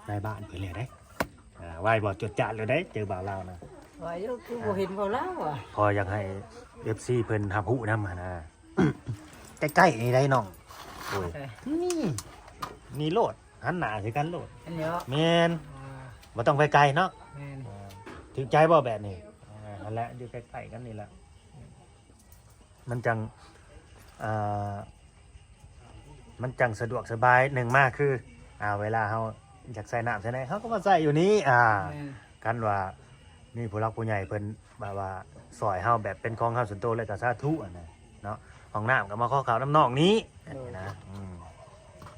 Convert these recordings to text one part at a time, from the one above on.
ນາຍບ້ານເພິ່ນແລ້ວເດ້. ອ່າ ໄວບໍ່? ຈວດຈາດເລີຍເດ້ ເຈີບ່າວລາວນະ. ໄວຢູ່ ຄືບໍ່ເຫັນບ່າວລາວຫວາ? ພໍຢາກໃຫ້ເອັຟຊີເພິ່ນຮັບຮູ້ນຳຫັ້ນນະ. ໃກ້ໆນີ້ໄດ໋ນ້ອງ. ໂອ້ຍ ນີ້ ນີ້ໂລດ ຫັນໜ້າໃສ່ກັນໂລດ. ອັນນີ້ເນາະ? ແມ່ນ. ອ່າ ບໍ່ຕ້ອງໄປໄກເນາະ. ແມ່ນ. ອ່າ ຖືກໃຈບໍ່ແບບນີ້? ອ່າ ຫັ້ນແຫຼະ ຢູ່ໃກ້ໆກັນນີ້ແຫຼະ. ມັນຈັ່ງ ເອີ ມັນຈັ່ງສະດວກສະບາຍ. ໜຶ່ງມາຄື ອ່າ ເວລາເຮົາຢາກໃສ່ນ້ຳໃສ່ໃນ ເຮົາກໍມາໃສ່ຢູ່ນີ້. ອ່າ ແມ່ນ. ຄັນວ່າມີຜູ້ຫຼັກຜູ້ໃຫຍ່ເພິ່ນແບບວ່າຊ່ອຍເຮົາແບບເປັນຂອງເຮົາສ່ວນໂຕເລີຍກໍສາທຸຫັ້ນນະເນາະ. ຫ້ອງນ້ຳກໍມາຂໍເຂົ້ານຳນ້ອງນີ້. ໂດຍ. ນະ ອືມ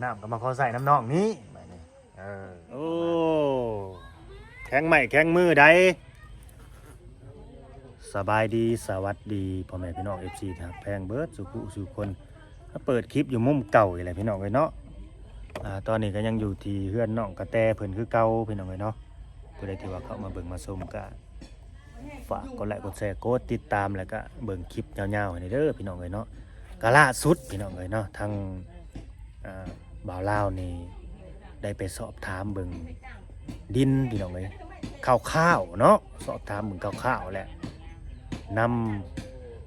ນ້ຳກໍມາຂໍໃຊ້ນຳນ້ອງນີ້ ບາດນີ້. ເອີ ໂອ້ ແຂງໄມ້ແຂງມືໃດ໋. ສະບາຍດີ ສະຫວັດດີ ພໍ່ແມ່ພີ່ນ້ອງເອັຟຊີທີ່ຮັກແພງເບິດສູ່ຜູ້ສູ່ຄົນ. ມາເປີດຄລິບຢູ່ມຸມເກົ່າອີກແຫຼະພີ່ນ້ອງເອີຍເນາະ. ອ່າ ຕອນນີ້ກໍຍັງຢູ່ທີ່ເຮືອນນ້ອງກະແຕເພິ່ນຄືເກົ່າພີ່ນ້ອງເອີຍເນາະ. ຜູ້ໃດທີ່ວ່າເຂົ້າມາເບິ່ງມາຊົມກໍ ຝາກກົດໄລກົດແຊ ກົດຕິດຕາມ ແລ້ວກະເບິ່ງຄລິບຍາວໆໃຫ້ແດ່ເດີພີ່ນ້ອງເອີຍເນາະ. ກະລ່າສຸດພີ່ນ້ອງເອີຍເນາະ ທາງ ອ່າ ບ່າວລາວນີ້ໄດ້ໄປສອບຖາມເບິ່ງດິນພີ່ນ້ອງເອີຍ ຄ່າວໆເນາະ. ສອບຖາມເບິ່ງຄ່າວໆ ແລະ ນຳ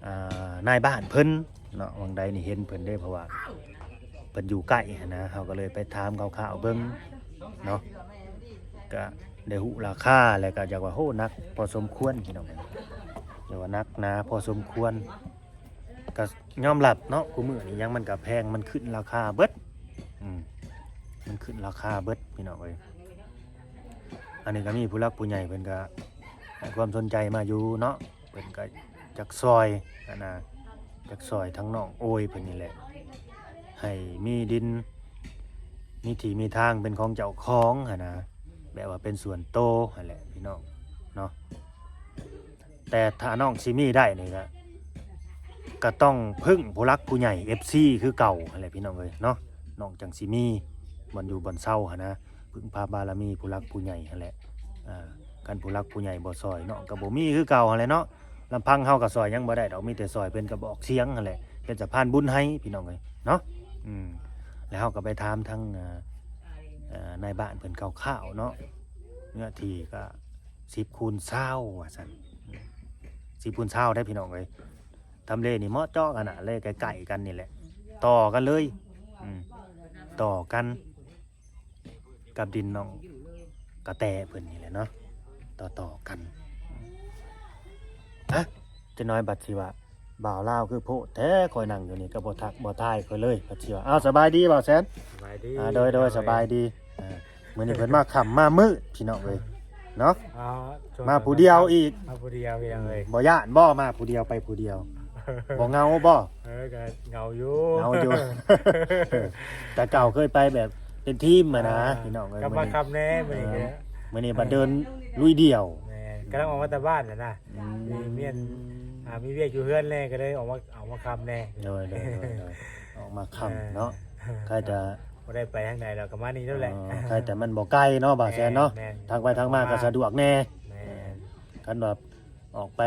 ອ່າ ນາຍບ້ານເພິ່ນເນາະ. ຫວ່າງໃດນີ້ເຫັນເພິ່ນເດ້ ເພາະວ່າເພິ່ນຢູ່ໃກ້ຫັ້ນນະ ເຮົາກໍເລີຍໄປຖາມຄ່າວໆເບິ່ງເນາະ. ກະ ໄດ້ຮູ້ລາຄາ ແລ້ວກໍຢາກວ່າ ໂຫ ໜັກພໍສົມຄວນພີ່ນ້ອງເອີຍ ຢາກວ່າໜັກໜາພໍສົມຄວນ. ກໍຍອມຮັບເນາະ ຄູ່ມື້ນີ້ຫຍັງມັນກໍແພງ ມັນຂຶ້ນລາຄາເບິດ. ອືມ ມັນຂຶ້ນລາຄາເບິດພີ່ນ້ອງເອີຍ. ອັນນີ້ກໍມີຜູ້ຫຼັກຜູ້ໃຫຍ່ເພິ່ນກໍໃຫ້ຄວາມສົນໃຈມາຢູ່ເນາະ. ເພິ່ນກໍຢາກຊ່ອຍຫັ້ນນະ ຢາກຊ່ອຍທາງນ້ອງໂອຍເພິ່ນນີ້ແຫຼະ ໃຫ້ມີດິນ ມີທີ່ມີທາງເປັນຂອງເຈົ້າຂອງຫັ້ນນະ ແບບວ່າເປັນສ່ວນໂຕຫັ້ນແຫຼະພີ່ນ້ອງເນາະ. ແຕ່ຖ້ານ້ອງຊິມີໄດ້ນີ້ກະ ກະຕ້ອງເພິ່ງຜູ້ຫຼັກຜູ້ໃຫຍ່ເອັຟຊີຄືເກົ່າຫັ້ນແຫຼະພີ່ນ້ອງເອີຍເນາະ. ນ້ອງຈັ່ງຊິມີບ່ອນຢູ່ບ່ອນເຊົາຫັ້ນນະ ເພິ່ງພາບາລະມີຜູ້ຫຼັກຜູ້ໃຫຍ່ຫັ້ນແຫຼະ. ອ່າ ຄັນຜູ້ຫຼັກຜູ້ໃຫຍ່ບໍ່ຊ່ອຍ ນ້ອງກໍບໍ່ມີຄືເກົ່າຫັ້ນແຫຼະເນາະ. ລຳພັງເຮົາກໍຊ່ອຍຫຍັງບໍ່ໄດ້ດອກ ມີແຕ່ຊ່ອຍເປັນກະບອກສຽງຫັ້ນແຫຼະ ເປັນສະພານບຸນໃຫ້ພີ່ນ້ອງເອີຍເນາະ. ອືມ ແລ້ວເຮົາກໍໄປຖາມທາງ ເອີ ນາຍບ້ານເພິ່ນຄ່າວໆເນາະ ເນື້ອທີ່ກໍສິບຄູນຊາວວ່າຊັ້ນ. ສິບຄູນຊາວເດ້ພີ່ນ້ອງເອີຍ. ທຳເລນີ້ເໝາະເຈາະກັນນະ ເລີຍໃກ້ໆກັນນີ້ແຫຼະ ຕໍ່ກັນເລີຍ. ອືມ ຕໍ່ກັນ ກັບດິນນ້ອງກະແຕເພິ່ນນີ້ແຫຼະເນາະ ຕໍ່ໆກັນ. ຮະ ຈັກໜ້ອຍບັດຊິວ່າ ບ່າວລາວຄືໂພດແທ້ ຂ້ອຍນັ່ງຢູ່ນີ້ກໍບໍ່ທັກບໍ່ທາຍຂ້ອຍເລີຍ ບັດຊິວ່າ. ອ້າວ ສະບາຍດີບ່າວແສນ. ສະບາຍດີ. ອ່າ ໂດຍໆ ສະບາຍດີ. ອ່າ ມື້ນີ້ເພິ່ນມາຄ່ຳມາມືດພີ່ນ້ອງເອີຍເນາະ. ອ່າ ມາຜູ້ດຽວອີກ. ມາຜູ້ດຽວພີ່ນ້ອງເອີຍ. ອືມ ບໍ່ຢ້ານບໍ່ ມາຜູ້ດຽວໄປຜູ້ດຽວ ບໍ່ເຫງົາບໍ່? ເອີ ກໍເຫງົາຢູ່ ເຫງົາຢູ່. ແຕ່ເກົ່າເຄີຍໄປແບບເປັນທີມຫັ້ນນະ ອ່າ ພີ່ນ້ອງເອີຍ. ກັບມາຄ່ຳແດ່ມື້ນີ້. ເອີ ມື້ນີ້ບັດເດີນລຸຍດຽວ. ແມ່ນ ກຳລັງອອກມາແຕ່ບ້ານແຫຼະນະ. ອືມ ມີວຽກ ອ່າ ມີວຽກຢູ່ເຮືອນແດ່ ກໍເລີຍອອກມາ ອອກມາຄ່ຳແດ່. ໂດຍໆໆໆ ອອກມາຄ່ຳເນາະ. ເອີ ໃຄ່ແຕ່ບໍ່ໄດ້ໄປທາງໃດດອກ ກໍມານີ້ນັ້ນແຫຼະ. ອໍ ໃຄ່ແຕ່ມັນບໍ່ໄກເນາະ ບ່າວແສນເນາະ. ແມ່ນໆ ທາງໄປທາງມາກໍສະດວກແດ່. ແມ່ນ ຄັນວ່າອອກໄປ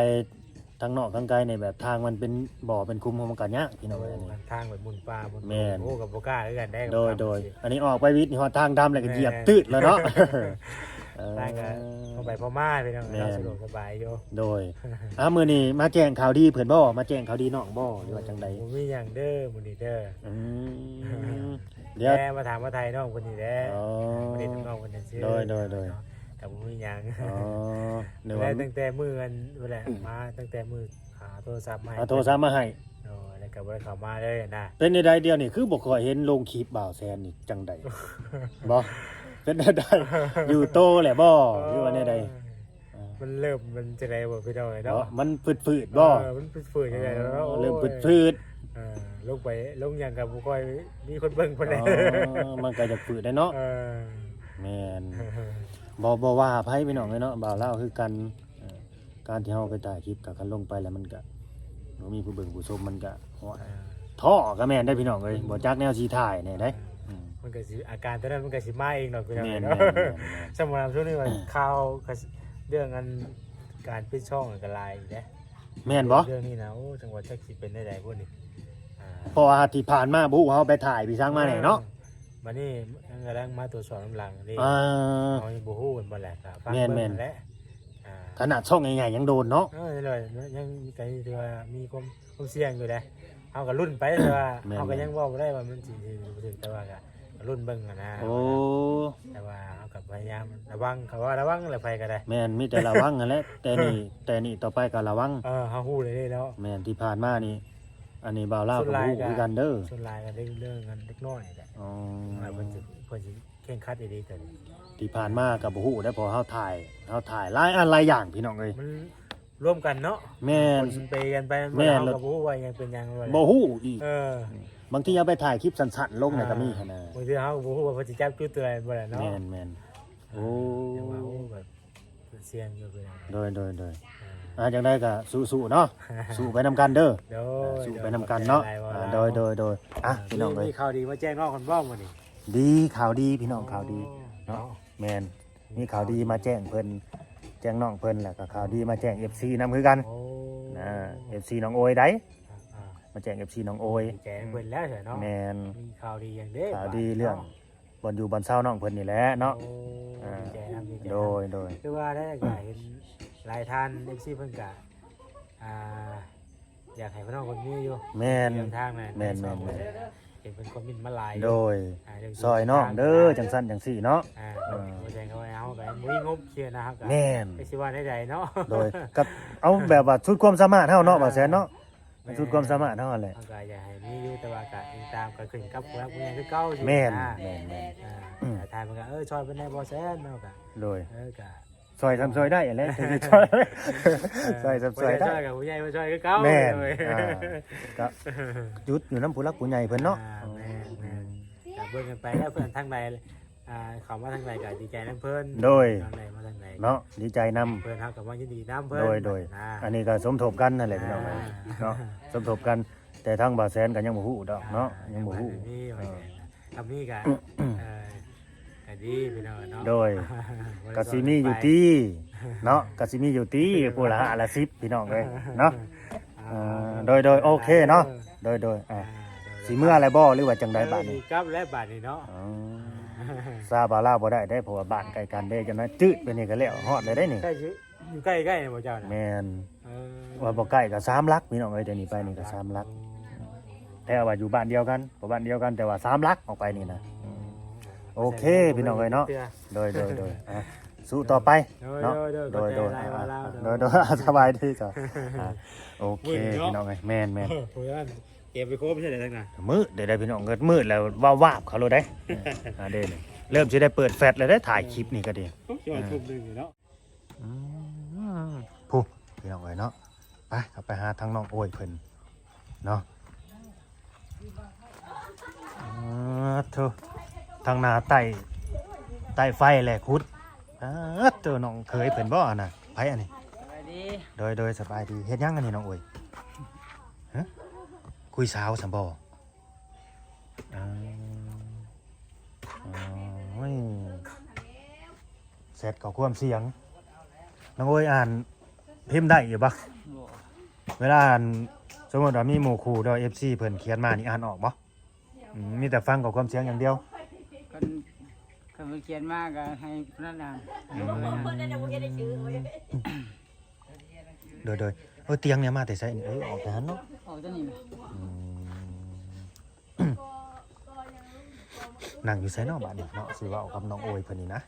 ທາງນອກທາງໄກນີ້ ແບບທາງມັນເປັນບໍ່ເປັນຂຸມ ມັນກໍຍາກພີ່ນ້ອງເອີຍ. ໂອ້ ອັນນີ້ທາງແບບໝຸ່ນປ່າໝຸ່ນ. ແມ່ນ ໂອ້ ກໍບໍ່ກ້າຄືກັນໄດ໋. ໂດຍໆ ອັນນີ້ອອກໄປວິດຮອດທາງດຳ ແລ້ວກໍຢຽບ ແມ່ນ ຕື້ດແລ້ວເນາະ. ເອີ ທາງກໍພໍໄປພໍມາພີ່ນ້ອງເອີຍ. ແມ່ນ ສະດວກສະບາຍຢູ່. ໂດຍ ອ່າ ມື້ນີ້ມາແຈ້ງຂ່າວດີເພິ່ນບໍ່? ມາແຈ້ງຂ່າວດີນ້ອງບໍ່ ຫຼືວ່າຈັ່ງໃດ? ບໍ່ມີຫຍັງເດີມື້ນີ້ເດີ. ອືມ ດຽວ ແຕ່ມາຖາມມາໄຖ່ນ້ອງເພິ່ນນີ້ແຫຼະ. ອໍ ມາຫຼິ້ນນຳນ້ອງເພິ່ນຊື່ໆ. ໂດຍໆໆ ເນາະ ກໍບໍ່ມີຫຍັງ. ອໍ ແລ້ວຕັ້ງແຕ່ມື້ອັນນັ້ນແຫຼະ ມາຕັ້ງແຕ່ມື້ຫາໂທລະສັບມາໃຫ້ ເອົາໂທລະສັບມາໃຫ້. ໂດຍ ແລ້ວກໍບໍ່ໄດ້ເຂົ້າມາເລີຍນະ. ເປັນແນວໃດດຽວນີ້ ຄືບໍ່ຄ່ອຍເຫັນລົງຄລິບບ່າວແສນນີ້ ຈັ່ງໃດ? ບໍ່ ເປັນແນວໃດ ຢູ່ໂຕແຫຼະບໍ່ ຫຼືວ່າແນວໃດ? ມັນເລີ່ມ ມັນຈັ່ງໃດບໍ່ ພີ່ນ້ອງເອີຍເນາະ? ມັນຝືດໆບໍ່? ເອີ ມັນຝືດໆ ຈັ່ງໃດເນາະ. ອໍ ເລີ່ມຝືດໆ. ເອີ ລົງໄປລົງຫຍັງກໍບໍ່ຄ່ອຍມີຄົນເບິ່ງປານໃດ. ອໍ ມັນກໍຢາກຝືດໄດ໋ເນາະ. ເອີ ແມ່ນ ບໍ່ ບໍ່ວ່າໃຜພີ່ນ້ອງເອີຍເນາະ ບ່າວລາວຄືກັນ. ເອີ ການທີ່ເຮົາໄປຖ່າຍຄລິບ ກໍຄັນລົງໄປແລ້ວມັນກໍບໍ່ມີຜູ້ເບິ່ງຜູ້ຊົມ ມັນກໍ ໂອ້ຍ ອ່າ ທໍ້ກໍແມ່ນໄດ໋ພີ່ນ້ອງເອີຍ ບໍ່ຈັກແນວຊິຖ່າຍແນ່ໃດ໋. ອ່າ ອືມ ມັນກໍຊິ ອາການຕົວນັ້ນມັນກໍຊິມາເອງດອກພີ່ນ້ອງເອີຍເນາະ. ແມ່ນໆໆໆ ສ່ຳລັບຊ່ວງນີ້ວ່າຂ່າວກໍເລື່ອງອັນການປິດຊ່ອງກໍຫຼາຍຢູ່ເດ້. ແມ່ນບໍ່? ເລື່ອງນີ້ນະ ໂອ້ ຈັ່ງວ່າຈັກຊິເປັນແນວໃດພຸ້ນນີ້. ອ່າ ເພາະວ່າທີ່ຜ່ານມາບໍ່ຮູ້ເຮົາໄປຖ່າຍໄປສັງມາແດ່ເນາະ. ເອີ ບັດນີ້ຍັງກຳລັງມາຕົວຈສອບນຳຫຼັງເດ້. ອ່າ ເຮົາຍັງບໍ່ຮູ້ແມ່ນບໍ່ແຫຼະ ກໍຟັງເບິ່ງ ແມ່ນໆ ນັ້ນແຫຼະ. ອ່າ ຂະໜາດຊ່ອງໃຫຍ່ໆຍັງໂດນເນາະ. ເອີ ໂດຍ ຍັງກໍຖືວ່າມີຄວາມ ຄວາມສ່ຽງຢູ່ເດ້. ເຮົາກໍລຸ້ນໄປ ແຕ່ວ່າ ແມ່ນໆ ເຮົາກໍຍັງເວົ້າບໍ່ໄດ້ວ່າມັນຊິຖືກບໍ່ຖືກ ແຕ່ວ່າກໍລຸ້ນເບິ່ງຫັ້ນນະ. ໂອ້ ແຕ່ວ່າເຮົາກໍພະຍາຍາມລະວັງ ເຂົາວ່າລະວັງແຫຼະ ໃຜກໍໄດ້. ແມ່ນ ມີແຕ່ລະວັງຫັ້ນແຫຼະ ແຕ່ນີ້ ແຕ່ນີ້ຕໍ່ໄປກໍລະວັງ. ເອີ ເຮົາຮູ້ເລີຍເນາະ. ແມ່ນ ທີ່ຜ່ານມານີ້ ອັນນີ້ບ່າວລາວກໍບໍ່ຮູ້ຄືກັນເດີ. ສ່ວນຫຼາຍກໍເລື່ອງ ເລື່ອງອັນເດັກນ້ອຍນີ້ແຫຼະ. ອໍ ວ່າເພິ່ນຊິ ເພິ່ນຊິເຄັ່ງຄັດອີ່ຫຼີຕົວນີ້. ທີ່ຜ່ານມາກໍບໍ່ຮູ້ເດ້ ເພາະເຮົາຖ່າຍ ເຮົາຖ່າຍຫຼາຍອັນຫຼາຍຢ່າງ ພີ່ນ້ອງເອີຍ. ມັນລວມກັນເນາະ. ແມ່ນ ປົນເປກັນໄປ. ແມ່ນ ເຮົາກໍບໍ່ຮູ້ວ່າຫຍັງເປັນຫຍັງ ບໍ່ຮູ້ອີກ. ເອີ ບາງທີເຮົາໄປຖ່າຍຄລິບສັ້ນໆລົງນະ ອ່າ ກໍມີຫັ້ນນະ. ບາງທີເຮົາກໍບໍ່ຮູ້ວ່າເພິ່ນຊິຈັບຈຸດຕົວໃດບໍ່ແຫຼະເນາະ. ແມ່ນໆ. ໂອ້ ຈັ່ງວ່າ ໂອ້ ແບບ ສ່ຽງຢູ່ເພິ່ນ. ໂດຍ ໂດຍ ໂດຍ. ອ່າ ອ່າ ຈັ່ງໃດກໍສູ້ໆເນາະ ສູ້ໄປນຳກັນເດີ. ໂດຍ ສູ້ໄປນຳກັນເນາະ. ຂອບໃຈຫຼາຍ ອ່າ ໂດຍ ໂດຍ ໂດຍ. ອ່ະ ອ່າ ພີ່ນ້ອງເອີຍ ມີ ມີຂ່າວດີມາແຈ້ງນ້ອງກັນບໍ່ມື້ນີ້? ດີ ຂ່າວດີພີ່ນ້ອງ. ໂອ້ ຂ່າວດີເນາະ. ເນາະ ແມ່ນ ມີຂ່າວດີມາແຈ້ງເພິ່ນ ແຈ້ງນ້ອງເພິ່ນ ແລ້ວກໍຂ່າວດີມາແຈ້ງເອັຟຊີນຳຄືກັນ. ໂອ້ ນະ ເອັຟຊີນ້ອງໂອຍໃດ໋. ອ່າໆ ມາແຈ້ງເອັຟຊີນ້ອງໂອຍ. ດີໃຈນຳເພິ່ນແລ້ວເນາະ. ແມ່ນ ມີຂ່າວດີຫຍັງເດ້? ຂ່າວດີເລື່ອງ ບາດນີ້ເນາະ ບ່ອນຢູ່ບ່ອນເຊົານ້ອງເພິ່ນນີ້ແຫຼະເນາະ. ໂອ້ ອ່າ ດີໃຈນຳ ດີໃຈນຳ. ໂດຍ ໂດຍ. ຄືວ່າໄດ້ກໍເຫັນຫຼາຍທ່ານເອັຟຊີເພິ່ນກໍ ອ່າ ຢາກໃຫ້ພີ່ນ້ອງເພິ່ນມີຢູ່. ແມ່ນ ເລື່ອງທາງນັ້ນ. ແມ່ນໆໆ. ເຫັນເພິ່ນຄອມເມັນມາຫຼາຍຢູ່. ໂດຍ ອ່າ ເລື່ອງ ຊ່ອຍນ້ອງເດີ ທາງ ຈັ່ງຊັ້ນຈັ່ງຊີ້ເນາະ. ອ່າ ອ່າ ບໍ່ແມ່ນເຮົາກໍບໍ່ມີງົບເສຍນະ ເຮົາກໍ ແມ່ນ ຈັກຊິວ່າແນວໃດເນາະ. ໂດຍ ກໍເອົາແບບວ່າສຸດຄວາມສາມາດເຮົາເນາະ ອ່າ ບ່າວແສນເນາະ. ແມ່ນ ສຸດຄວາມສາມາດເຮົາຫັ້ນແຫຼະ. ເຮົາກໍຢາກໃຫ້ມີຢູ່ ແຕ່ວ່າກໍຕິດຕາມ ກໍຂຶ້ນກັບຜູ້ຫຼັກຜູ້ໃຫຍ່ຄືເກົ່າຢູ່. ແມ່ນ ນະ ແມ່ນໆ. ອ່າ ອືມ ຖ້າທ່ານເພິ່ນກໍ ເອີ ຊ່ອຍເພິ່ນແດ່ບໍ່ແສນເນາະ ກໍ ໂດຍ ເອີ ກໍ ຊ່ອຍສ່ຳຊ່ອຍໄດ້ຫັ້ນແຫຼະ ເອີ ຊ່ອຍສ່ຳຊ່ອຍໄດ້. ຜູ້ໃຫຍ່ຊ່ອຍກັບຜູ້ໃຫຍ່ມາຊ່ອຍຄືເກົ່າ. ແມ່ນ ໂດຍ ອ່າ ກໍຢຸດຢູ່ນຳຜູ້ຫຼັກຜູ້ໃຫຍ່ເພິ່ນເນາະ. ອ່າ ແມ່ນໆ ກໍເບິ່ງກັນໄປແລ້ວ ເພິ່ນທາງໃດ ອ່າ ເຂົ້າມາທາງໃດກໍດີໃຈນຳເພິ່ນ. ໂດຍ ທາງໃດມາທາງໃດເນາະ ດີໃຈນຳເພິ່ນ ເຮົາກໍມາຍິນດີນຳເພິ່ນ. ໂດຍໆ ນະ ອັນນີ້ກໍສົມທົບກັນຫັ້ນແຫຼະ ພີ່ນ້ອງເອີຍ ອ່າ ເນາະ ສົມທົບກັນ. ແຕ່ທາງບ່າວແສນກໍຍັງບໍ່ຮູ້ດອກເນາະ ອ່າ ຍັງບໍ່ຮູ້. ຍັງບໍ່ທັນໄດ້ມີ ເອີ ວ່າແມ່ນນະ ຖ້າມີກໍ ເອີ ກໍດີພີ່ນ້ອງເນາະ. ໂດຍ ກໍຊິມີຢູ່ຕິເນາະ ກໍຊິມີຢູ່ຕິ ຜູ້ລະຫ້າລະສິບ ພີ່ນ້ອງເອີຍເນາະ. ອ່າ ເອີ ໂດຍໆ ໂອເຄເນາະ. ໂດຍໆ ອ່າ ອ່າ ໂດຍໆ ຊິເມືອແລ້ວບໍ່ ຫຼືວ່າຈັ່ງໃດບາດນີ້? ເອີ ຊິກັບແລ້ວບາດນີ້ເນາະ. ອໍ ຊາບາລາວບໍ່ໄດ້ເດ້ ເພາະວ່າບ້ານໃກ້ກັນເດ້ ຈັ່ງນັ້ນຈືດໄປນີ້ກໍແລ້ວ ຮອດແລ້ວເດ້ນີ້. ໃກ້ຊິ ຢູ່ໃກ້ໆນີ້ບໍ່ເຈົ້ານະ? ແມ່ນ ເອີ ວ່າບໍ່ໃກ້ກໍສາມຫຼັກ ພີ່ນ້ອງເອີຍ ແຕ່ນີ້ໄປນີ້ກໍສາມຫຼັກ. ອໍ ແຕ່ວ່າຢູ່ບ້ານດຽວກັນ ບໍ່ບ້ານດຽວກັນ ແຕ່ວ່າສາມຫຼັກອອກໄປນີ້ນະ. ອໍ ໂອເຄ ພີ່ນ້ອງເອີຍເນາະ. ໂດຍໆໆ ອ່ະ ສູ້ຕໍ່ໄປເນາະ. ໂດຍໆ ໂດຍໆ ຂອບໃຈຫຼາຍ ອ່າ ວ່າລາວ ໂດຍໆ ອ່າ ສະບາຍດີເຈົ້າ. ອ່າ ໂອເຄ ພີ່ນ້ອງເອີຍ ແມ່ນໆ ເອີ ຜູ້ນັ້ນເກັບໄປຄົບໃສ່ໄດ້ທັງນັ້ນ. ມືດໄດ້ພີ່ນ້ອງເອີຍ ມືດແລ້ວວາບໆເຂົາໂລດເດ້. ອ່າ ເດ້ ເລີ່ມຊິໄດ້ເປີດແຟລດແລ້ວເດ້ ຖ່າຍຄລິບນີ້ກໍດີ. ໂອ້ຍ ເອີ ທຸ່ມໜຶ່ງຢູ່ເນາະ. ອືມ ພຸ້ນ ພີ່ນ້ອງເອີຍເນາະ ໄປ ເຮົາໄປຫາທາງນ້ອງໂອຍເພິ່ນເນາະ. ອາ ໂທ້ ທາງໜ້າໄຕ້ ໄຕ້ໄຟແຫຼະຂຸດ. ອາ ໂທ້ ນ້ອງເຂີຍເພິ່ນບໍ່ອັນນະ? ໃຜອັນນີ້? ສະບາຍດີ. ໂດຍໆ ສະບາຍດີ. ເຮັດຫຍັງອັນນີ້ນ້ອງໂອຍ? ຮະ? ຄຸຍສາວຊັ້ນບໍ່? ອ່າ ໂອ້ຍ ແຊັດກໍຄວາມສຽງ ນ້ອງໂອຍ ອ່ານພິມໄດ້ຢູ່ບໍ່? ບໍ່. ເວລາ ອ່ານ ສົມມຸດວ່າມີໝູ່ຄູ່ ຫຼືວ່າ ເອັຟຊີ ເພິ່ນຂຽນມານີ້ ອ່ານອອກບໍ່? ອືມ ມີແຕ່ຟັງຂໍ້ຄວາມສຽງຢ່າງດຽວ. ຄັນ ຄັນເພິ່ນຂຽນມາກໍໃຫ້ຜູ້ນັ້ນອ່ານ. ອືມ ໂດຍໆ. ເອີ ຕຽງນີ້ມາແຕ່ໃສນີ້? ເອີ ອອກແຕ່ຫັ້ນເນາະ. ອອກແຕ່ນີ້ແຫຼະ. ອືມ ນັ່ງຢູ່ໃສເນາະບາດນີ້ເນາະ? ຊິເວົ້າກັບນ້ອງໂອຍເພິ່ນນີ້ນະ.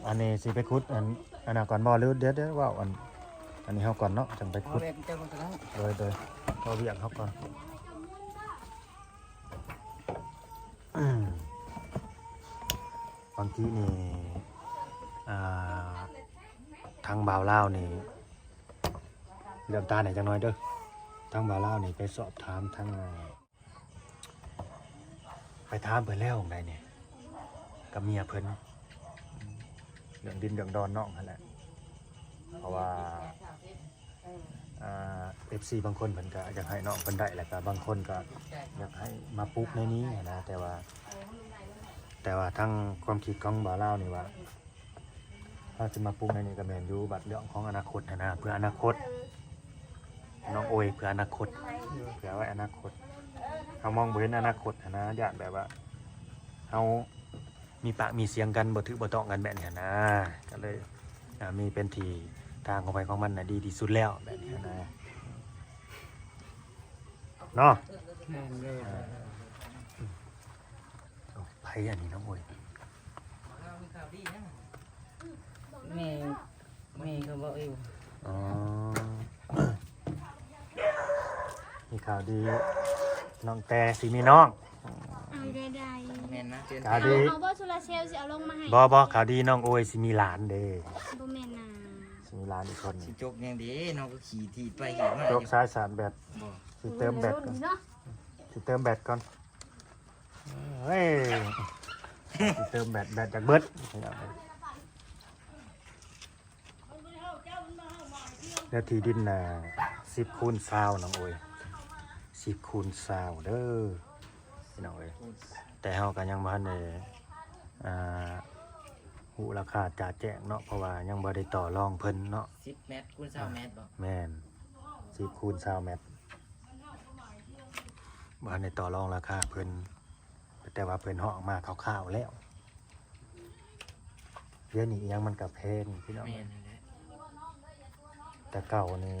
ອັນນີ້ຊິໄປຂຸດອັນ ອັນນັ້ນກ່ອນບໍ່ ຫຼື ດຽວ ດຽວເວົ້າອັນ ອັນນີ້ເຮົາກ່ອນເນາະ ຈັ່ງໄປຂຸດ. ເອົາແລ້ວເຈົ້າກໍໄດ້. ໂດຍ ໂດຍ ເອົາວຽກເຮົາກ່ອນ. ບາງທີນີ້ ອ່າ ທາງບ່າວລາວນີ້ ເຫຼືອບຕາໃຫ້ຈັກໜ້ອຍເດີ. ທາງບ່າວລາວນີ້ໄປສອບຖາມທາງ ໄປຖາມເພິ່ນແລ້ວໃດນີ້ ກັບເມຍເພິ່ນ ເລື່ອງດິນເລື່ອງດອນນ້ອງຫັ້ນແຫຼະ. ເພາະວ່າ ອ່າ ເອັຟຊີບາງຄົນເພິ່ນກໍຢາກໃຫ້ນ້ອງເພິ່ນໄດ້ ແລ້ວກໍບາງຄົນກໍຢາກໃຫ້ມາປຸກໃນນີ້ຫັ້ນນະ. ແຕ່ວ່າ ແຕ່ວ່າທາງຄວາມຄິດຂອງບ່າວລາວນີ້ວ່າ ເຮົາຊິມາປຸກໃນນີ້ກໍແມ່ນຢູ່ ບັດເລື່ອງຂອງອະນາຄົດຫັ້ນນະ ເພື່ອອະນາຄົດ ນ້ອງໂອຍ ເພື່ອອະນາຄົດ ເພື່ອໄວ້ອະນາຄົດ. ເຮົາມອງບໍ່ເຫັນອະນາຄົດຫັ້ນນະ ຢ້ານແບບວ່າເຮົາມີປາກມີສຽງກັນ ບໍ່ຖືກບໍ່ຕ້ອງກັນແບບນີ້ຫັ້ນນະ ກໍເລີຍ ອ່າ ມີເປັນທີ່ທາງຂອງໃຜຂອງມັນນະ ດີທີ່ສຸດແລ້ວ ແບບນີ້ຫັ້ນນະ ເນາະ. ແມ່ນເລີຍ. ອ່າ ໃຜອັນນີ້ນ້ອງໂອຍ? ແມ່ ແມ່ກໍເວົ້າຢູ່. ອໍ ມີຂ່າວດີ ນ້ອງແຕ່ຊິມີນ້ອງ. ເອົາໄດ້ໆ ແມ່ນນະ ເປັນຂ່າວດີ. ເອົາ ເອົາບໍ່ ໂຊລາເຊວຊິເອົາລົງມາໃຫ້. ບໍ່ ບໍ່ ຂ່າວດີ ນ້ອງໂອຍຊິມີຫຼານເດ້. ບໍ່ແມ່ນນາ ຊິມີຫຼານອີກຄົນ. ຊິຈົກຫຍັງເດ້ ນ້ອງກໍຂີ່ຖີບໄປຖີບມາ. ຈົກສາຍຊາດແບັດ. ບໍ່ ຊິເຕີມແບັດກ່ອນ ເນາະ ຊິເຕີມແບັດກ່ອນ. ເອີຍ ຊິເຕີມແບັດ ແບັດຈາກເບິດ. ເນື້ອທີ່ດິນນະ ສິບຄູນຊາວ ນ້ອງໂອຍ ສິບຄູນຊາວເດີ ພີ່ນ້ອງເອີຍ. ແຕ່ເຮົາກໍຍັງບໍ່ທັນໄດ້ ອ່າ ຮູ້ລາຄາຈະແຈ້ງເນາະ ເພາະວ່າຍັງບໍ່ໄດ້ຕໍ່ລອງເພິ່ນເນາະ. ສິບແມັດຄູນຊາວແມັດບໍ່? ແມ່ນ ສິບຄູນຊາວແມັດ. ບໍ່ທັນໄດ້ຕໍ່ລອງລາຄາເພິ່ນ ແຕ່ວ່າເພິ່ນຮ້ອງມາຄ່າວໆແລ້ວ. ດຽວນີ້ອີ່ຫຍັງມັນກໍແພງ ພີ່ນ້ອງ. ແມ່ນແຫຼະ. ແຕ່ເກົ່ານີ້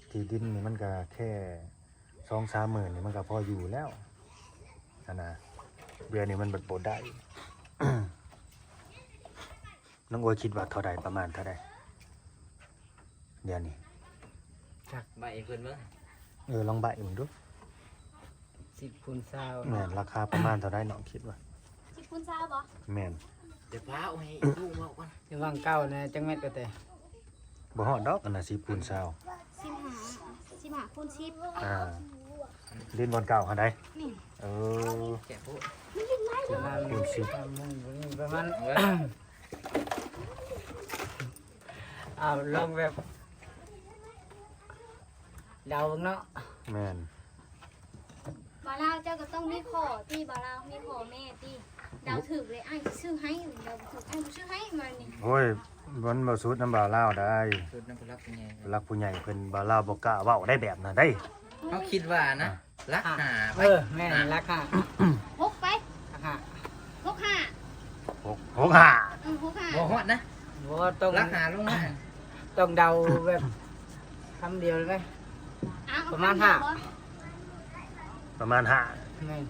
ທີ່ດິນນີ້ມັນກໍແຄ່ສອງສາມໝື່ນນີ້ ມັນກໍພໍຢູ່ແລ້ວຫັ້ນນະ. ດຽວນີ້ມັນບັດບໍ່ໄດ້. ນ້ອງໂອຍຄິດວ່າເທົ່າໃດ? ປະມານເທົ່າໃດ? ດຽວນີ້ ຈັກ ໃບ້ເພິ່ນເບິ່ງ. ເອີ ລອງໃບ້ເບິ່ງດູ. ສິບຄູນຊາວ. ແມ່ນ ລາຄາປະມານເທົ່າໃດ ນ້ອງຄິດວ່າ? ສິບຄູນຊາວບໍ່? ແມ່ນ. ດຽວຟ້າວໃຫ້ລູກເວົ້າກ່ອນ. ຢູ່ຫວ່າງເກົ່ານະ ຈັກແມັດກໍແຕ່? ບໍ່ຮອດດອກ ອັນນະ ສິບຄູນຊາວ. ສິບຫ້າ ສິບຫ້າຄູນສິບ. ອ່າ ດິນບ່ອນເກົ່າຫັ້ນໃດ໋. ນີ້ ເອີ ແກ່ໂພດ. ສິບຫ້າຄູນສິບ ປະມານ ເອົາລອງແບບເດົາເບິ່ງເນາະ. ແມ່ນ. ບ່າວລາວ ເຈົ້າກໍຕ້ອງມີຂໍ້ຕິ ບ່າວລາວ ມີຂໍ້ແມ່ຕິ. ເດົາຖືກເລີຍ ອ້າຍຊິຊື້ໃຫ້ ເດົາບໍ່ຖືກ ອ້າຍບໍ່ຊື້ໃຫ້ ມານີ້. ໂອ້ຍ ມັນບໍ່ສຸດນຳບ່າວລາວໄດ໋ ສຸດນຳຜູ້ຫຼັກຜູ້ໃຫຍ່ ຜູ້ຫຼັກຜູ້ໃຫຍ່ເພິ່ນ. ບ່າວລາວບໍ່ກ້າເວົ້າໄດ໋ແບບນັ້ນໄດ໋. ເຮົາຄິດວ່ານະ ຫຼັກຫ້າ ໄປ. ເອີ ແມ່ນ ຫຼັກຫ້າ. ຫົກໄປ ຫຼັກຫ້າ. ຫົກຫ້າ ຫົກ ຫົກຫ້າ. ເອີ ຫົກຫ້າ ບໍ່ຮອດນະ. ບໍ່ ຕ້ອງຫຼັກຫ້າລົງມາ ຕ້ອງເດົາແບບຄຳດຽວເລີຍ. ປະມານຫ້າ. ປະມານຫ້າ. ແມ່ນ.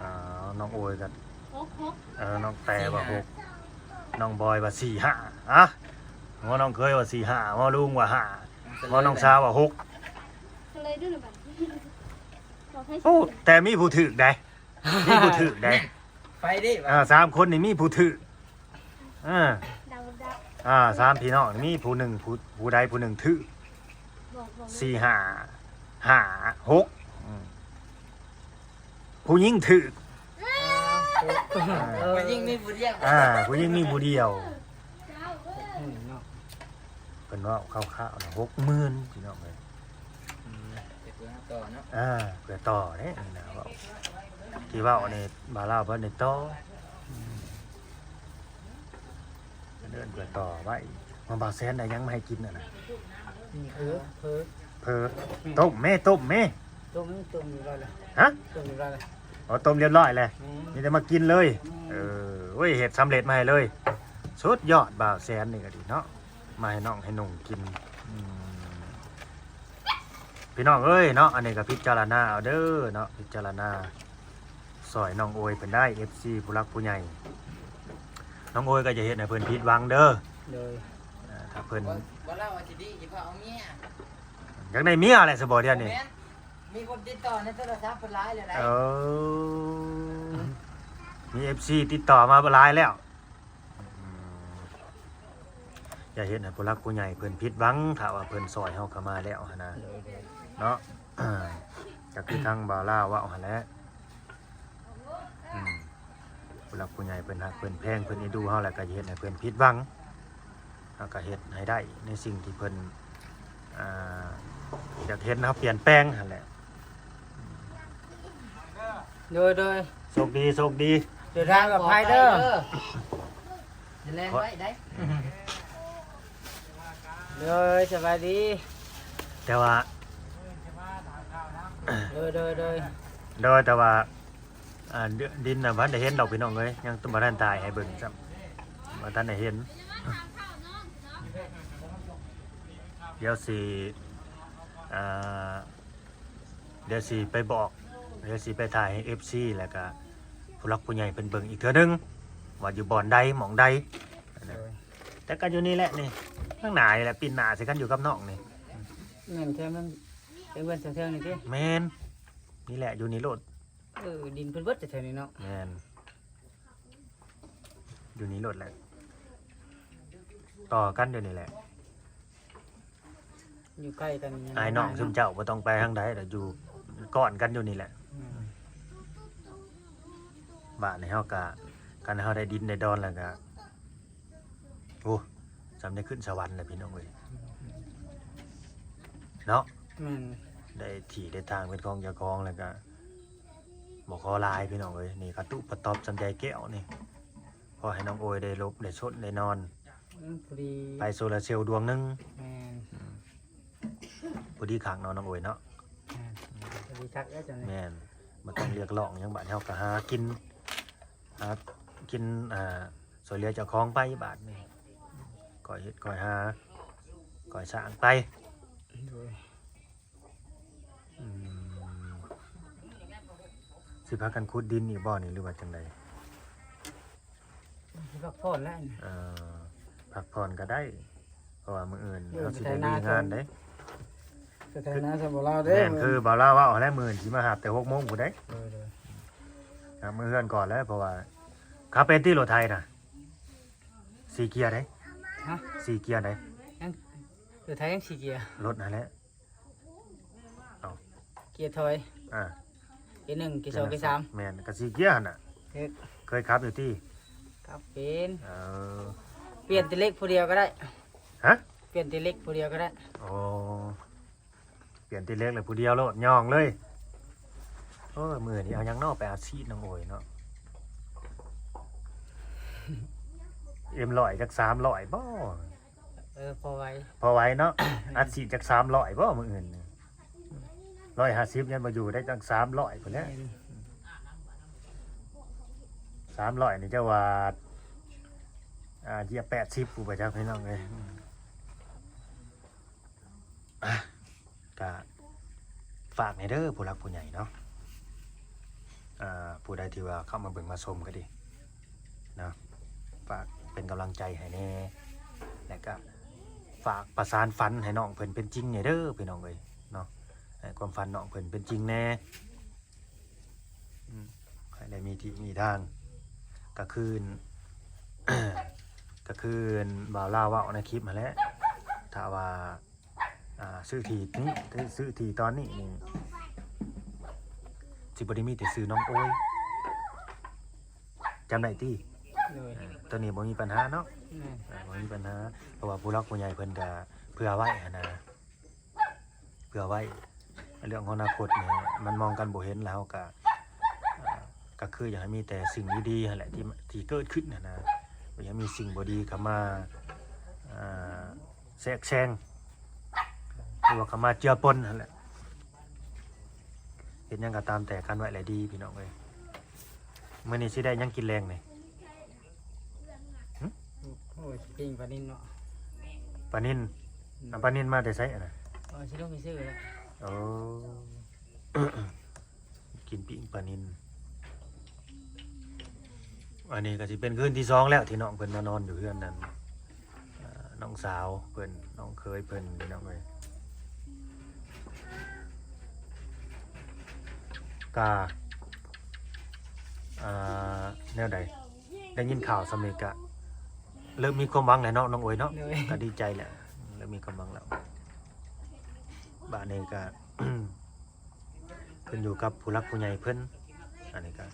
ອ້າວ ນ້ອງໂອຍກໍຫົກ ຫົກ. ເອີ ນ້ອງແຕ່ວ່າຫົກ ນ້ອງບອຍວ່າສີ່ຫ້າ. ອະ ຫົວນ້ອງເຄີຍວ່າສີ່ຫ້າ ຫົວລຸງວ່າຫ້າ ຫົວນ້ອງສາວວ່າຫົກ. ກໍເລີຍດູນະບັດ. ໂອ້ ແຕ່ມີຜູ້ຖືກໄດ໋ ມີຜູ້ຖືກໄດ໋. ໄປເດ້ ອ່າ ສາມຄົນນີ້ມີຜູ້ຖືກ. ອ່າ ເດົາ ເດົາ ອ່າ ສາມພີ່ນ້ອງນີ້ມີຜູ້ໜຶ່ງ ຜູ້ ຜູ້ໃດຜູ້ໜຶ່ງຖືກ ບໍ່ ບໍ່ ສີ່ຫ້າ ຫ້າຫົກ. ອືມ ຜູ້ຍິງຖືກ. ເອີ ຜູ້ຍິງມີຜູ້ດຽວ. ອ່າ ຜູ້ຍິງມີຜູ້ດຽວ. ເຈົ້າເອີຍ ເພິ່ນເວົ້າຄ່າວໆນະ ຫົກໝື່ນ ພີ່ນ້ອງເອີຍ. ອືມ ເພື່ອຕໍ່ເນາະ. ອ່າ ເພື່ອຕໍ່ເດ້ນີ້ນະ ເວົ້າ ທີ່ເວົ້ານີ້ບ່າວລາວເພິ່ນໄດ້ຕໍ່. ອືມ ເພິ່ນເອີ້ນເພື່ອຕໍ່ໄວ້. ມາ ບ່າວແສນໄດ້ຫຍັງມາໃຫ້ກິນຫັ້ນນະ? ເຝີ ເຝີ ເຝີ. ຕົ້ມແມ້ ຕົ້ມແມ້. ຕົ້ມ ຕົ້ມຮຽບຮ້ອຍແລ້ວ. ຮະ? ຕົ້ມຮຽບຮ້ອຍແລ້ວ. ອໍ ຕົ້ມຮຽບຮ້ອຍແລ້ວ. ແມ່ນ. ມີແຕ່ມາກິນເລີຍ. ແມ່ນ. ເອີ ໂອ້ຍ ເຮັດສຳເລັດມາໃຫ້ເລີຍ. ສຸດຍອດ ບ່າວແສນນີ້ກໍດີເນາະ. ມາໃຫ້ນ້ອງໃຫ້ໜຸ່ງກິນ. ອືມ ພີ່ນ້ອງເອີຍເນາະ ອັນນີ້ກໍພິຈາລະນາເອົາເດີເນາະ ພິຈາລະນາຊ່ອຍນ້ອງໂອຍເພິ່ນໄດ້ ເອັຟຊີ ຜູ້ຫຼັກຜູ້ໃຫຍ່. ນ້ອງໂອຍກໍຢ່າເຮັດໃຫ້ເພິ່ນຜິດຫວັງເດີ. ໂດຍ. ອ່າ ຖ້າເພິ່ນ ບໍ່ ບໍ່ລາວວ່າຊິດີ ຊິພາເອົາເມຍ. ຢາກໄດ້ເມຍແຫຼະຊະບໍ່ດຽວນີ້? ບໍ່ແມ່ນ ມີຄົນຕິດຕໍ່ໃນໂທລະສັບເພິ່ນຫຼາຍແລ້ວໃດ໋. ເອີ ມີເອັຟຊີຕິດຕໍ່ມາຫຼາຍແລ້ວ. ອືມ ຢ່າເຮັດໃຫ້ຜູ້ຫຼັກຜູ້ໃຫຍ່ເພິ່ນຜິດຫວັງ ຖ້າວ່າເພິ່ນຊ່ອຍເຮົາເຂົ້າມາແລ້ວຫັ້ນນະ. ໂດຍ ໂດຍ. ເນາະ ກໍຄືທາງບ່າວລາວເວົ້າຫັ້ນແຫຼະ. ອືມ ຜູ້ຫຼັກຜູ້ໃຫຍ່ເພິ່ນຮັກເພິ່ນແພງ ເພິ່ນເອັນດູເຮົາ ແລ້ວກໍຢ່າເຮັດໃຫ້ເພິ່ນຜິດຫວັງ. ເຮົາກໍເຮັດໃຫ້ໄດ້ໃນສິ່ງທີ່ເພິ່ນ ອ່າ ຢາກເຫັນເຮົາປ່ຽນແປງຫັ້ນແຫຼະ. ໂດຍ ໂດຍ. ໂຊກດີ ໂຊກດີ. ເດີນທາງປອດໄພເດີ. ຢ່າແລ່ນໄວໃດ໋. ໂດຍ ສະບາຍດີ. ແຕ່ວ່າ ໂດຍ ໂດຍ ໂດຍ ໂດຍ ແຕ່ວ່າ ອ່າ ດິນນະບໍ່ທັນໄດ້ເຫັນດອກພີ່ນ້ອງເອີຍ ຍັງບໍ່ທັນຖ່າຍໃຫ້ເບິ່ງຊ້ຳ ບໍ່ທັນໄດ້ເຫັນ. ດຽວຊິ ອ່າ ດຽວຊິໄປບອກ ດຽວຊິໄປຖ່າຍໃຫ້ເອັຟຊີ ແລ້ວກະຜູ້ຫຼັກຜູ້ໃຫຍ່ເພິ່ນເບິ່ງອີກເທື່ອໜຶ່ງ ວ່າຢູ່ບ່ອນໃດ ໝ່ອງໃດ. ໂດຍ ແຕ່ກໍຢູ່ນີ້ແຫຼະນີ້ ທາງໜ້ານີ້ແຫຼະ ປິ່ນໜ້າໃສ່ກັນຢູ່ກັບນ້ອງນີ້. ແມ່ນ ແຖວນັ້ນ ເປັນເຮືອນສາວເທິງນີ້ຕິ? ແມ່ນ ນີ້ແຫຼະ ຢູ່ນີ້ໂລດ. ເອີ ດິນເພິ່ນເບິດແຖວນີ້ເນາະ. ແມ່ນ ຢູ່ນີ້ໂລດແຫຼະ ຕໍ່ກັນຢູ່ນີ້ແຫຼະ. ຢູ່ໃກ້ກັນ ອ້າຍນ້ອງຊຸມເຈົ້າບໍ່ຕ້ອງໄປທາງໃດດອກ ຢູ່ກ້ອນກັນຢູ່ນີ້ແຫຼະ. ແມ່ນ ບາດນີ້ເຮົາກະ ຄັນເຮົາໄດ້ດິນໄດ້ດອນແລ້ວກະ ໂອ້ ສ່ຳໄດ້ຂຶ້ນສະຫວັນແລ້ວພີ່ນ້ອງເອີຍ ເນາະ. ແມ່ນ ໄດ້ທີ່ໄດ້ທາງເປັນຂອງເຈົ້າຂອງແລ້ວກະ ບໍ່ຂໍຫຼາຍພີ່ນ້ອງເອີຍ. ນີ້ກະຕຸປະຕອບສ່ຳໃຫຍ່ແກ້ວນີ້ ພໍໃຫ້ນ້ອງໂອຍໄດ້ຫຼົບໄດ້ຊົນໄດ້ນອນ. ອືມ ພໍດີ ໄຟໂຊລາເຊວດວງໜຶ່ງ. ແມ່ນ ອືມ ພໍດີຄັກເນາະນ້ອງໂອຍເນາະ. ແມ່ນ ພໍດີຄັກແລ້ວເຈົ້ານີ້. ແມ່ນ ບໍ່ຕ້ອງຮຽກຮ້ອງຫຍັງ ບາດເຮົາກໍຫາກິນ ຫາກິນ ອ່າ ຊ່ວຍເຫຼືອເຈົ້າຂອງໄປບາດນີ້ ຄ່ອຍເຮັດຄ່ອຍຫາ ຄ່ອຍສ້າງໄປ. ໂດຍ ອືມ ຊິພາກັນຂຸດດິນອີກບໍ່ນີ້ ຫຼືວ່າຈັ່ງໃດ? ຊິພັກຜ່ອນແລ້ວ. ເອີ ພັກຜ່ອນກໍໄດ້ ເພາະວ່າມື້ອື່ນເຮົາຊິໄດ້ລຸຍງານເດ້. ໄປໄຖນາຊະບໍ່ລາວເດ້. ແມ່ນ ຄືບ່າວລາວເວົ້າຫັ້ນແຫຼະ ມື້ອື່ນຊິມາຮັບແຕ່ຫົກໂມງພຸ້ນເດ້. ໂດຍໆ ຫາເມືອເຮືອນກ່ອນແຫຼະ ເພາະວ່າຂັບເປັນຕິ ລົດໄຖນະ ສີ່ເກຍເດ້. ຮະ? ສີ່ເກຍເດ້. ຍັງ ລົດໄຖຍັງສີ່ເກຍ ລົດຫັ້ນແຫຼະ. ເອົາ ເກຍຖອຍ ອ່າ ເກຍໜຶ່ງ ເກຍສອງ ເກຍສາມ. ແມ່ນ ກໍສີ່ເກຍຫັ້ນນະ. ເອີ ເຄີຍຂັບຢູ່ຕິ? ຂັບເປັນ. ເອີ ປ່ຽນແຕ່ເຫຼັກຜູ້ດຽວກໍໄດ້. ຮະ? ປ່ຽນແຕ່ເຫຼັກຜູ້ດຽວກໍໄດ້. ໂອ້ ປ່ຽນແຕ່ເຫຼັກແລ້ວຜູ້ດຽວໂລດ ຍ່ອງເລີຍ. ໂອ້ຍ ມື້ນີ້ເອົາຫຍັງເນາະໄປອັດສີດນ້ອງໂອຍເນາະ? ເອັມຮ້ອຍຈັກສາມຮ້ອຍບໍ່? ເອີ ພໍໄຫວ ພໍໄຫວເນາະ. ອັດສີດຈັກສາມຮ້ອຍບໍ່ມື້ອື່ນ? ຮ້ອຍຫ້າສິບຍັງບໍ່ຢູ່ໄດ້ ຕັ້ງສາມຮ້ອຍພຸ້ນແຫຼະ. ແມ່ນ ສາມຮ້ອຍນີ້ເຈົ້າວ່າ ອ່າ ຢຽບແປດສິບພຸ້ນບໍ່ຈັກ ພີ່ນ້ອງເອີຍ. ອ່າ ກະຝາກແດ່ເດີຜູ້ຫຼັກຜູ້ໃຫຍ່ເນາະ. ອ່າ ຜູ້ໃດທີ່ວ່າເຂົ້າມາເບິ່ງມາຊົມກໍດີເນາະ ຝາກເປັນກຳລັງໃຈໃຫ້ແດ່ ແລະກະຝາກປະສານຝັນໃຫ້ນ້ອງເພິ່ນເປັນຈິງແດ່ເດີພີ່ນ້ອງເອີຍເນາະ. ໃຫ້ຄວາມຝັນນ້ອງເພິ່ນເປັນຈິງແດ່. ອືມ ໃຫ້ໄດ້ມີທີ່ມີທາງ ກະຄືນ ກະຄືນບ່າວລາວເວົ້າໃນຄລິບຫັ້ນແຫຼະ ຖ້າວ່າ ອ່າ ຊື້ທີ່ນີ້ ຊື້ທີ່ຕອນນີ້ນີ້ ຊິບໍ່ໄດ້ມີແຕ່ຊື່ນ້ອງໂອຍ ຈຳໄດ້ຕິ? ໂດຍ ເອີ ຕອນນີ້ບໍ່ມີບັນຫາເນາະ. ແມ່ນ ເອີ ບໍ່ມີບັນຫາ ເພາະວ່າຜູ້ຫຼັກຜູ້ໃຫຍ່ເພິ່ນກະເຜື່ອໄວ້ຫັ້ນນະ. ເພື່ອໄວ້ເລື່ອງຂອງອະນາຄົດນີ້ ມັນມອງກັນບໍ່ເຫັນ ແລ້ວເຮົາກະ ເອີ ກະຄືຢາກໃຫ້ມີແຕ່ສິ່ງດີໆຫັ້ນແຫຼະ ທີ່ ທີ່ເກີດຂຶ້ນຫັ້ນນະ. ບໍ່ຢາກມີສິ່ງບໍ່ດີເຂົ້າມາ ເອີ ແຊກແຊງ ຫຼືວ່າເຂົ້າມາເຈືອປົນຫັ້ນແຫຼະ. ເຮັດຫຍັງກໍຕາມແຕ່ ກັນໄວ້ແຫຼະດີ ພີ່ນ້ອງເອີຍ. ມື້ນີ້ຊິໄດ້ຫຍັງກິນແລງນີ້? ຫຶ? ໂອ້ຍ ຊິປີ້ງປານິນເນາະ. ປານິນ? ອືມ ເອົາປານິນມາແຕ່ໃສຫັ້ນນະ? ເອີ ຊິລົງໄປຊື້ແຫຼະ. ໂອ້ ກິນປີ້ງປານິນ. ອັນນີ້ກໍຊິເປັນຄືນທີສອງແລ້ວ ທີ່ນ້ອງເພິ່ນມານອນຢູ່ເຮືອນນັ້ນ. ເອີ ນ້ອງສາວເພິ່ນ ນ້ອງເຂີຍເພິ່ນ ພີ່ນ້ອງເອີຍ. ກະ ອ່າ ແນວໃດ ໄດ້ຍິນຂ່າວສ່ຳນີ້ກະເລີ່ມມີຄວາມຫວັງແລ້ວເນາະ ນ້ອງໂອຍເນາະ. ໂດຍ ກະດີໃຈແຫຼະ ເລີ່ມມີຄວາມຫວັງແລ້ວ. ບາດນີ້ກະ ຂຶ້ນຢູ່ກັບຜູ້ຫຼັກຜູ້ໃຫຍ່ເພິ່ນ. ອັນນີ້ກະ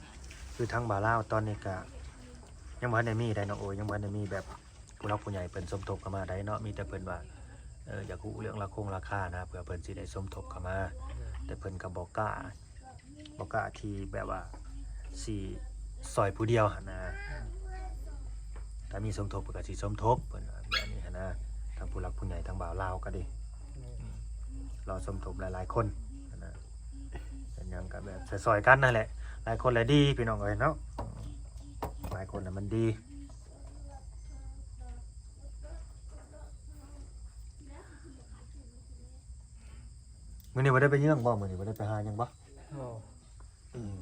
ຄືທາງບ່າວລາວຕອນນີ້ກະຍັງບໍ່ທັນໄດ້ມີໃດ໋ ນ້ອງໂອຍ ຍັງບໍ່ທັນໄດ້ມີແບບ ຜູ້ຫຼັກຜູ້ໃຫຍ່ເພິ່ນສົມທົບເຂົ້າມາໄດ້ເນາະ. ມີແຕ່ເພິ່ນວ່າ ເອີ ຢາກຮູ້ເລື່ອງລາຄົງລາຄານະ ເພື່ອເພິ່ນຊິໄດ້ສົມທົບເຂົ້າມາ. ແຕ່ເພິ່ນກໍບໍ່ກ້າ ບໍ່ກ້າທີ່ແບບວ່າຊິຊ່ອຍຜູ້ດຽວຫັ້ນນະ. ຖ້າມີສົມທົບເພິ່ນກໍຊິສົມທົບ ເພິ່ນວ່າແບບນີ້ຫັ້ນນະ. ທາງຜູ້ຫຼັກຜູ້ໃຫຍ່ ທາງບ່າວລາວກໍດີ ອືມ ລໍສົມທົບຫຼາຍໆຄົນຫັ້ນນະ. ຫຍັງກໍແບບຊ່ອຍໆກັນນັ້ນແຫຼະ ຫຼາຍຄົນແຫຼະດີພີ່ນ້ອງເອີຍເນາະ ຫຼາຍຄົນນະມັນດີ. ມື້ນີ້ບໍ່ໄດ້ໄປເຍືອງບໍ່? ມື້ນີ້ບໍ່ໄດ້ໄປຫາຫຍັງບໍ່? ບໍ່. ອືມ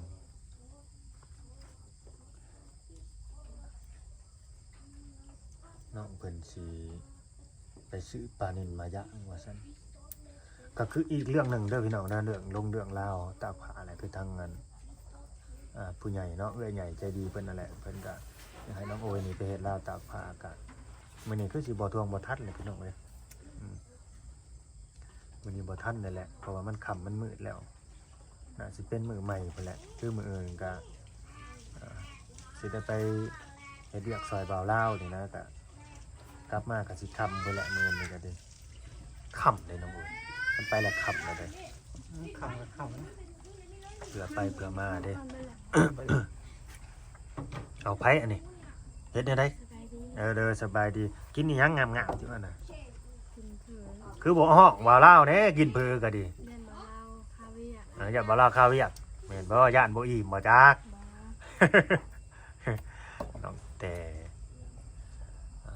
ນ້ອງເພິ່ນຊິໄປຊື້ປານິນມາຍ່າງວ່າຊັ້ນ ກໍຄືອີກເລື່ອງໜຶ່ງເດີພີ່ນ້ອງນະ ເລື່ອງລົງເລື່ອງລາວຕາກຜ້າແຫຼະ ຄືທາງອັນ ອ່າ ຜູ້ໃຫຍ່ເນາະ ເອື້ອຍໃຫຍ່ໃຈດີເພິ່ນນັ້ນແຫຼະ ເພິ່ນກໍຢາກໃຫ້ນ້ອງໂອຍນີ້ໄປເຮັດລາວຕາກຜ້າ ກະມື້ນີ້ຄືຊິບໍ່ທວງບໍ່ທັນແຫຼະພີ່ນ້ອງເອີຍ ອືມ ມື້ນີ້ບໍ່ທັນແລ້ວແຫຼະ ເພາະວ່າມັນຄ່ຳມັນມືດແລ້ວ ໜ້າຊິເປັນມື້ໃໝ່ພຸ້ນແຫຼະ ຄືມື້ອື່ນກະ ເອີ ຊິໄດ້ໄປເຮັດວຽກຊ່ອຍບ່າວລາວນີ້ນະ ກະກັບມາກະຊິຄ່ຳພຸ້ນແຫຼະ ມື້ອື່ນນີ້ກະດີ ຄ່ຳເດ້ນ້ອງໂອຍ ມັນໄປແລ້ວຄ່ຳແລ້ວເດ້ ອືມ ຄ່ຳກໍຄ່ຳນະ ເພື່ອໄປເພື່ອມາເດ້ ເອົາ ໃຜອັນນີ້ ເຮັດແນວໃດ? ສະບາຍດີ ເອີ ເດີ ສະບາຍດີ ກິນອີ່ຫຍັງງາມໆຢູ່ຫັ້ນນະ? ກິນເຜີ ຄືບໍ່ຮ້ອງວ່າລາວແດ່ ກິນເຜີກໍດີ ຢ້ານບໍ່ລາວຄາວຽກ ເອີ ຢ້ານບໍ່ລາວຄາວຽກ ແມ່ນບໍ່? ຢ້ານບໍ່ອີ່ມບໍ່ຈັກ ບໍ່ ນ້ອງແຕ່ ອ່າ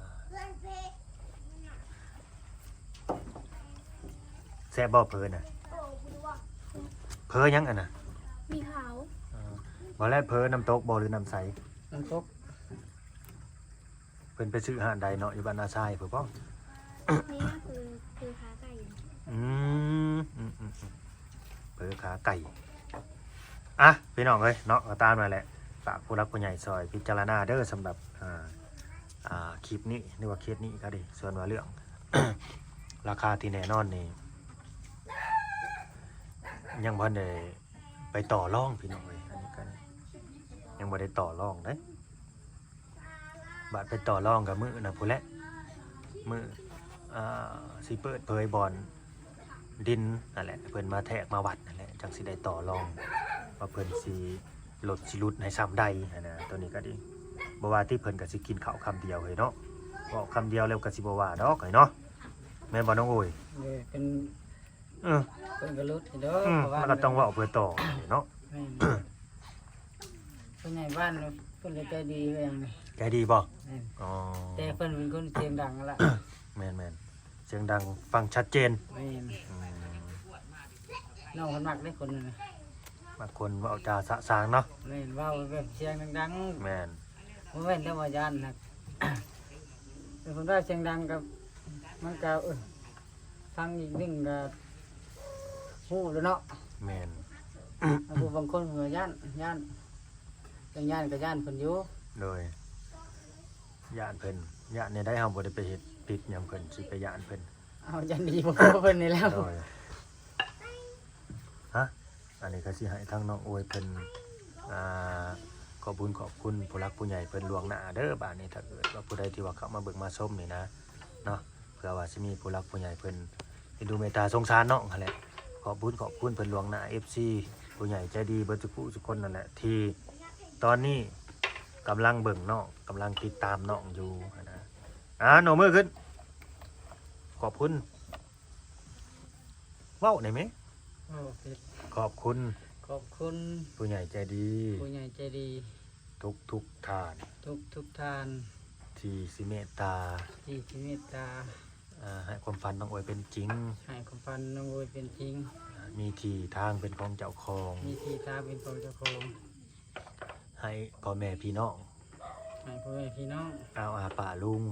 ແຊບບໍ່ເຜີນະ? ເຜີຫຍັງອັນນະ? ໝີ່ຂາວ ເອີ ບໍ່ແລ້ວເຜີນ້ຳຕົກບໍ່ ຫຼືນ້ຳໃສ? ນ້ຳຕົກ. ເພິ່ນໄປຊື້ຮ້ານໃດເນາະ ຢູ່ບ້ານນາຊາຍພຸ້ນບໍ່? ນີ້ຄື ຄືຂາໄກ່ ອືມ ອືມໆໆ ເຜີຂາໄກ່ ອ່ະ ພີ່ນ້ອງເອີຍເນາະ ກໍຕາມນັ້ນແຫຼະ ຝາກຜູ້ຫຼັກຜູ້ໃຫຍ່ຊ່ອຍພິຈາລະນາເດີ ສຳລັບ ອ່າ ອ່າ ຄລິບນີ້ ຫຼືວ່າເຂດນີ້ກໍດີ ສ່ວນວ່າເລື່ອງ ລາຄາທີ່ແນ່ນອນນີ້ ຍັງບໍ່ທັນໄດ້ໄປຕໍ່ລອງ ພີ່ນ້ອງເອີຍ ອັນນີ້ກໍຍັງບໍ່ໄດ້ຕໍ່ລອງເດ້. ບາດໄປຕໍ່ລອງກັບມື້ນັ້ນພຸ້ນແຫຼະ ມື້ ອ່າ ຊິເປີດເຜີຍບ່ອນດິນຫັ້ນແຫຼະ ເພິ່ນມາແທກມາວັດຫັ້ນແຫຼະ ຈັ່ງຊິໄດ້ຕໍ່ລອງວ່າເພິ່ນຊິ ລົດຊິຫຼຸດໃຫ້ຊ່ຳໃດຫັ້ນນະ ໂຕນີ້ກໍດີ ບໍ່ວ່າຕິ ເພິ່ນກໍຊິກິນເຂົ້າຄຳດຽວເຮີ້ຍເນາະ ເວົ້າຄຳດຽວແລ້ວກໍຊິບໍ່ວ່າດອກເຮີ້ຍເນາະ ແມ່ນບໍ່ນ້ອງໂອຍ? ເອີ ເພິ່ນ ເອີ ເພິ່ນກໍຫຼຸດຢູ່ດອກ ອືມ ເພາະວ່າ ມັນກໍຕ້ອງເວົ້າເພື່ອຕໍ່ເນາະ ແມ່ນ ຜູ້ໃຫຍ່ບ້ານເພິ່ນກໍໃຈດີຄືຫຍັງນີ້ ໃຈດີບໍ່? ແມ່ນ ອໍ ແຕ່ເພິ່ນເປັນຄົນສຽງດັງຫັ້ນລະ ແມ່ນໆ ສຽງດັງຟັງຊັດເຈນ ແມ່ນ ອືມ ນ້ອງເພິ່ນມັກເດ້ຄົນນັ້ນນະ ມັກຄົນເວົ້າຈາສະສາງເນາະ ແມ່ນ ເວົ້າແບບສຽງດັງໆ ແມ່ນ ບໍ່ແມ່ນແຕ່ວ່າຢ້ານນະ ເພິ່ນເວົ້າສຽງດັງກໍ ມັນກໍ ເອີ ຟັງອີກໜຶ່ງກໍຮູ້ແລ້ວເນາະ ແມ່ນ ຜູ້ບາງຄົນກໍຢ້ານ ຢ້ານ ເລື່ອງຢ້ານກໍຢ້ານເພິ່ນຢູ່ ໂດຍ ຢ້ານເພິ່ນ ຢ້ານແນວໃດ ເຮົາບໍ່ໄດ້ໄປເຮັດຜິດຫຍັງເພິ່ນ ຊິໄປຢ້ານເພິ່ນ ເຮົາຢ້ານດີບໍ່ພໍເພິ່ນນີ້ແລ້ວ ໂດຍ ຮະ ອັນນີ້ກໍຊິໃຫ້ທາງນ້ອງໂອຍເພິ່ນ ອ່າ ຂອບບຸນຂອບຄຸນຜູ້ຫຼັກຜູ້ໃຫຍ່ເພິ່ນລ່ວງໜ້າເດີ ບາດນີ້ຖ້າເກີດວ່າຜູ້ໃດທີ່ວ່າເຂົ້າມາເບິ່ງມາຊົມນີ້ນະ ເນາະ ເພື່ອວ່າຊິມີຜູ້ຫຼັກຜູ້ໃຫຍ່ເພິ່ນເອັນດູເມດຕາສົງສານນ້ອງຫັ້ນແຫຼະ ຂອບບຸນຂອບຄຸນເພິ່ນລ່ວງໜ້າ ເອັຟຊີ ຜູ້ໃຫຍ່ໃຈດີເບິດທຸກຜູ້ທຸກຄົນນັ້ນແຫຼະ ທີ່ຕອນນີ້ກຳລັງເບິ່ງນ້ອງ ກຳລັງຕິດຕາມນ້ອງຢູ່ຫັ້ນນະ ອ່າ ໂນມືຂຶ້ນ ຂອບຄຸນ ເວົ້າໄດ້ແມ? ເວົ້າຜິດ ຂອບຄຸນ ຂອບຄຸນ ຜູ້ໃຫຍ່ໃຈດີ ຜູ້ໃຫຍ່ໃຈດີ ທຸກໆທ່ານ ທຸກໆທ່ານ ທີ່ຊິເມດຕາ ທີ່ຊິເມດຕາ ອ່າ ໃຫ້ຄວາມຝັນນ້ອງໂອຍເປັນຈິງ ໃຫ້ຄວາມຝັນນ້ອງໂອຍເປັນຈິງ ມີທີ່ທາງເປັນຂອງເຈົ້າຂອງ ມີທີ່ທາງເປັນຂອງເຈົ້າຂອງ ໃຫ້ພໍ່ແມ່ພີ່ນ້ອງ ໃຫ້ພໍ່ແມ່ພີ່ນ້ອງ ອາວອາປ້າລຸງ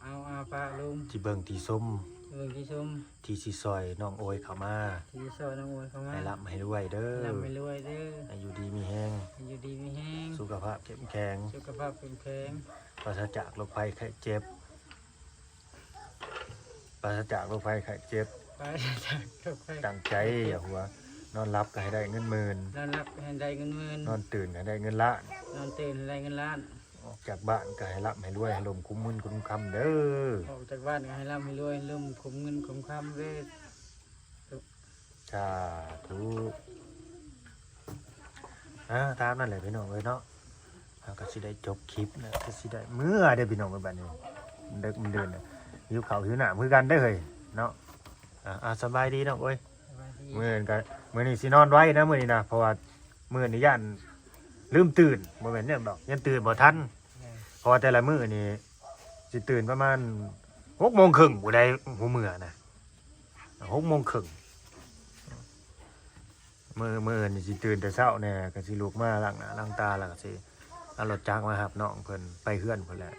ອາວອາປ້າລຸງ ທີ່ເບິ່ງທີ່ຊົມ ເບິ່ງທີ່ຊົມ ທີ່ຊິຊ່ອຍນ້ອງໂອຍເຂົ້າມາ ທີ່ຊິຊ່ອຍນ້ອງໂອຍເຂົ້າມາ ໃຫ້ລ່ຳໃຫ້ລວຍເດີ ໃຫ້ລ່ຳໃຫ້ລວຍເດີ ໃຫ້ຢູ່ດີມີແຮງ ໃຫ້ຢູ່ດີມີແຮງ ສຸຂະພາບເຂັ້ມແຂງ ສຸຂະພາບເຂັ້ມແຂງ ປາສະຈາກໂລກໄພໄຂ້ເຈັບ ປາສະຈາກໂລກໄພໄຂ້ເຈັບ ປາສະຈາກໂລກໄພ ຕັ້ງໃຈຢ່າຫົວ ນອນຫຼັບກໍໃຫ້ໄດ້ເງິນໝື່ນ ນອນຫຼັບກໍໃຫ້ໄດ້ເງິນໝື່ນ ນອນຕື່ນກໍໃຫ້ໄດ້ເງິນລ້ານ ນອນຕື່ນໃຫ້ໄດ້ເງິນລ້ານ ອອກຈາກບ້ານກໍໃຫ້ລ່ຳໃຫ້ລວຍ ໃຫ້ລົມຄຸ້ມເງິນຄຸ້ມຄຳເດີ ອອກຈາກບ້ານກໍໃຫ້ລ່ຳໃຫ້ລວຍ ໃຫ້ລົມຄຸ້ມເງິນຄຸ້ມຄຳເດີ ສາທຸ ອ່າ ຕາມນັ້ນແຫຼະພີ່ນ້ອງເອີຍເນາະ ເຮົາກໍຊິໄດ້ຈົບຄລິບແລ້ວ ກໍຊິໄດ້ເມືອເດ້ພີ່ນ້ອງເອີຍ ບາດນີ້ເດິກມັນເດີນ ຫິວເຂົ້າຫິວນ້ຳຄືກັນເດ້ເຮີ້ຍເນາະ ອ່າ ສະບາຍດີນ້ອງໂອຍ ສະບາຍດີ ມື້อื่นก็ มื้อนี้สินอนไวนะมื้อนี้นะ เพราะว่ามื้อนี้ย่านลืมตื่น บ่แม่นหยังดอก ย่านตื่นบ่ทัน เพราะว่าแต่ละมื้อนี่สิตื่นประมาณหกโมงครึ่งพุ้นใด๋ หัวเมือนะ หกโมงครึ่ง มื้อ มื้ออื่นนี่สิตื่นแต่เช้าแหน่ ก็สิลุกมาล้างหน้าล้างตา แล้วก็สิเอารถจักรมารับน้องเพิ่นไปเฮือนพุ้นแหละ